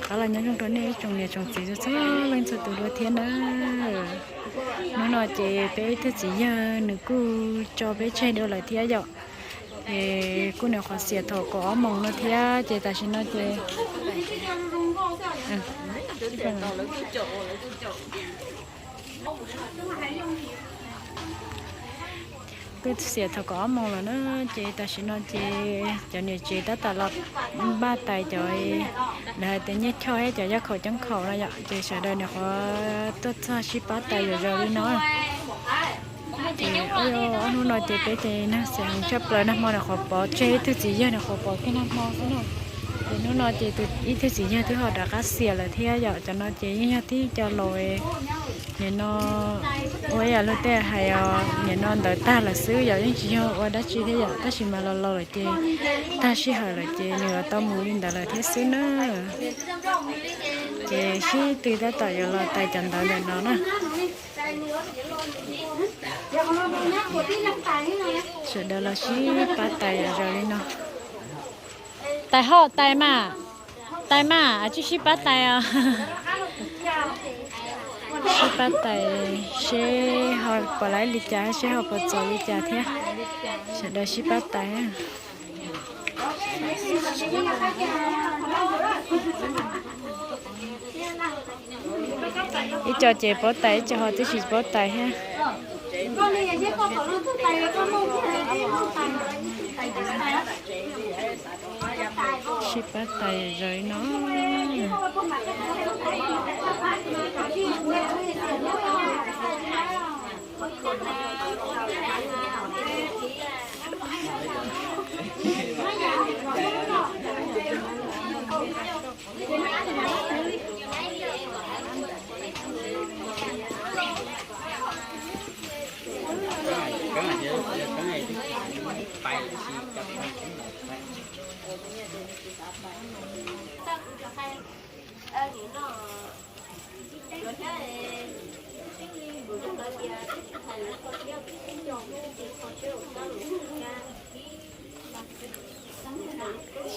Rov qab los nyob zoo rau nej ib tsoom niam tsoom txiv txhua txhua leej txhua tus dua thiab na. Hnub no ces peb ib tug txiv yawg nws kuj tso peb tseg dua lawm thiab yom. Ces kuj nyuam qhuav xiam thaum kaum ob moos no thiab ces tam sim no ces kuj xiam thaum kaum ob moos lawm na, ces tam sim no ces cov niam tsev tab tom los npaj tais cov, lawv hais tias nyiaj choj thiab cov yaj khaum coob khaum no yom, ces sawv daws nyuam qhuav tuaj txog sib pab tais zom zaws li no. Ces ob hnub no ces peb ces nag xiam heev tshaj plaws, nag hmo nyuam qhuav pov tseg ib tug txiv yawg, nyuam qhuav pov kiag nag hmo xwb na. Ces hnub no ces tus ib tug txiv yawg twb ho rov qab xiam lawm thiab yom. Cov no ces yeej yog tib co laus nim no ua ib yam luag tej hais os, nim no ntawd tag lawm xwb yom, yeej tsis yog ua dab tsi thiab yom, tab sis mas los laus lawm ces tag sij hawm lawm ces nws yuav tau mus li ntawd lawm thiab xwb na. Ces sib tw tab tom yuav los tais cov ntawd ntawm no na. Sawv daws los sib pab tais zom zaws li no. Tais hauj tais mas, tais mas, tsib sib pab tais os. Sib pab tais seb ho puas laib li cas, seb ho puas txaus li cas thiab. Sawv daws sib pab tais. Ib co ces paub tais, ib co ho twb tsis paub tais thiab. Sib pab tais zom zaws li no.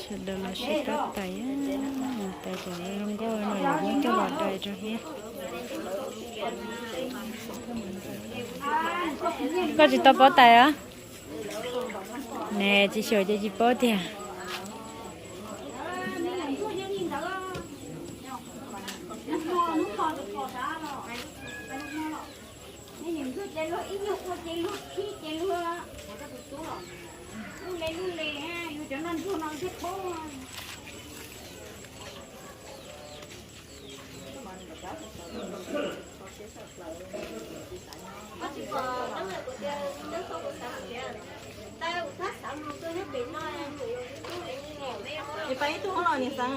Sawv daws los sib pab tais, tais cov zoo nkauj no yuav muab coj los dai rau thiab. Koj tsis tau paub tais os? Ne, tsis xyaum ces tsis paub tiag. Es pais ib tug hoob los niam xeev.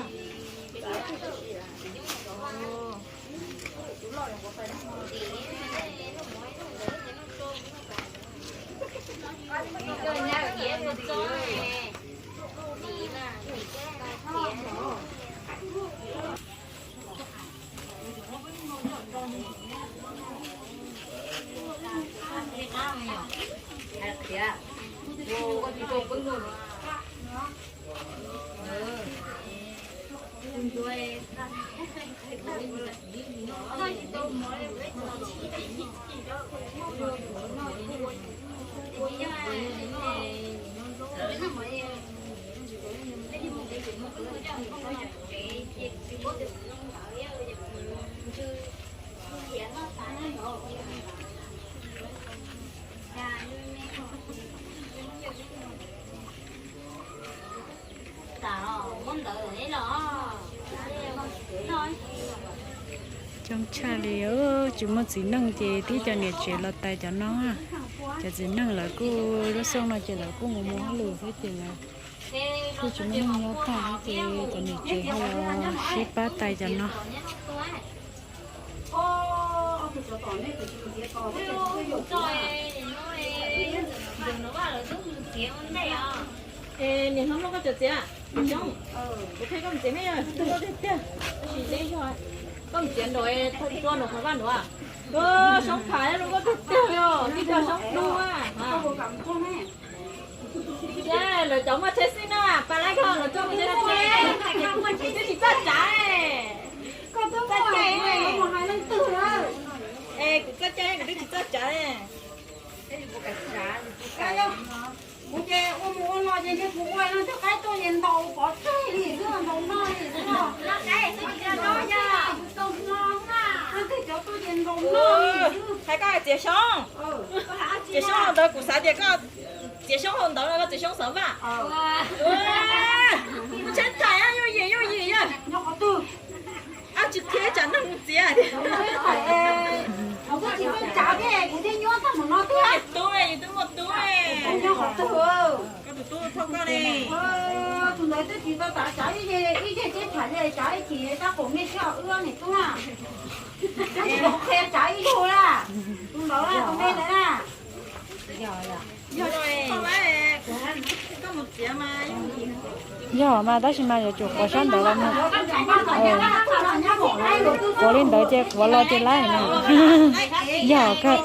Coob tshaj li, tsis muaj txiv neej ces tib co niam tsev los tais cov no. Cov txiv neej lawv kuj lub xyoo no ces lawv kuj mus mus hauj lwm thiab ces lawv kuj tsis muaj neej nyob tag thiab ces cov niam tsev ho los sib pab tais cov no. Niam hlob, koj txiav txiav xyoob, kuv qhia koj mus txiav me, koj tiag tiag, tab sis deb zog, koj mus txiav nraum, tso nraum qhov vaj nraud. Xyoob pham zoo nkauj tiag tiag li, tib co xyoob dub. Lawv cov muaj tsheb xwb na, pas laib koj lawv coj mus tsheb xwb, twb tsis txawj tsav. Kuv ces ua mus ua los ces ntshe kuv ua no coj qaib tuaj ces ntaus pov tseg li xwb, ntaus no li xwb. Hais koj txiav xyoob, txiav xyoob hauv ntawd, kuv xav tias koj txiav xyoob hauv ntawd no, koj txiav xyoob xov vaj. Tsheb thaiv yuj yim yuj yim yog. Ab tsis thiab tsam neeg txiav. Tub, yus twb muaj tub. Koj tus tub thauj koj li. Tus ntawd twb tsis tau tav tsav ib yeg, ib yeg tsheb thaiv li tsav ib chim tab qaum nej sib ho wb niam tub na. Qhia tsav ib zaug na. Tus ntawd na, tus me ntawd na. Yog mas, tab sis mas yuav tsum quav sab ntawd los mus. Quav li ntawd ces quav los ces laib no. Yog kawg.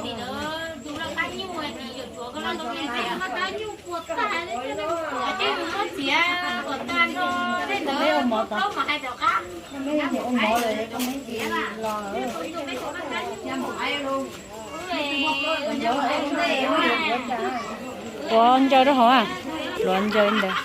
Quav ncaws rau hauv, pluav ncaws ntawd.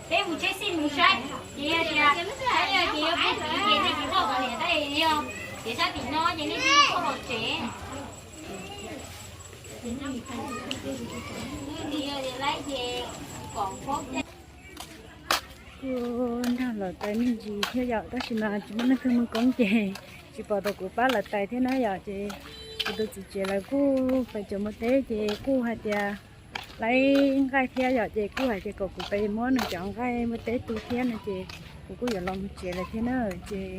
Peb mus tsheb xij mus saib, ces yog tias, yog ces yog kuv txiv ces nej tsis tuaj pov niam tab yog tias sab tim no ces nej tsis tuaj los tsev. Kuj nrog lawv tais me ntsis thiab yom, tab sis mas tsis muaj neeg twg mus koob ces tsis pom tau kuv pab lawv tais thiab na yom. Ces kuv tus txiv tsev lawv kuj pais cov npua teb ces kuj hais tias laib nqaij thiab yom, ces kuj hais tias kom kuv pais muab nws cov nqaij npua teb tu thiab no ces kuv kuj yuav los mus tsev lawm thiab na. Ces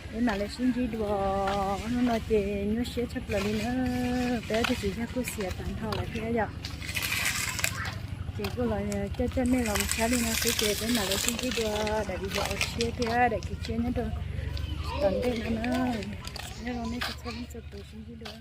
peb mam li sib ntsib dua, hnub no ces nyuaj siab tshaj plaws li na, peb ob tug txiv yawg kuj xiam tag nrho lawm thiab yom. Ces kuj los coj coj nej los mus saib li no xwb ces peb mam li sib ntsib dua daim video tshiab thiab daim kev tshiab nyob rau tom ntej no na. Nyob zoo nej txhua leej txhua tus, sib ntsib dua.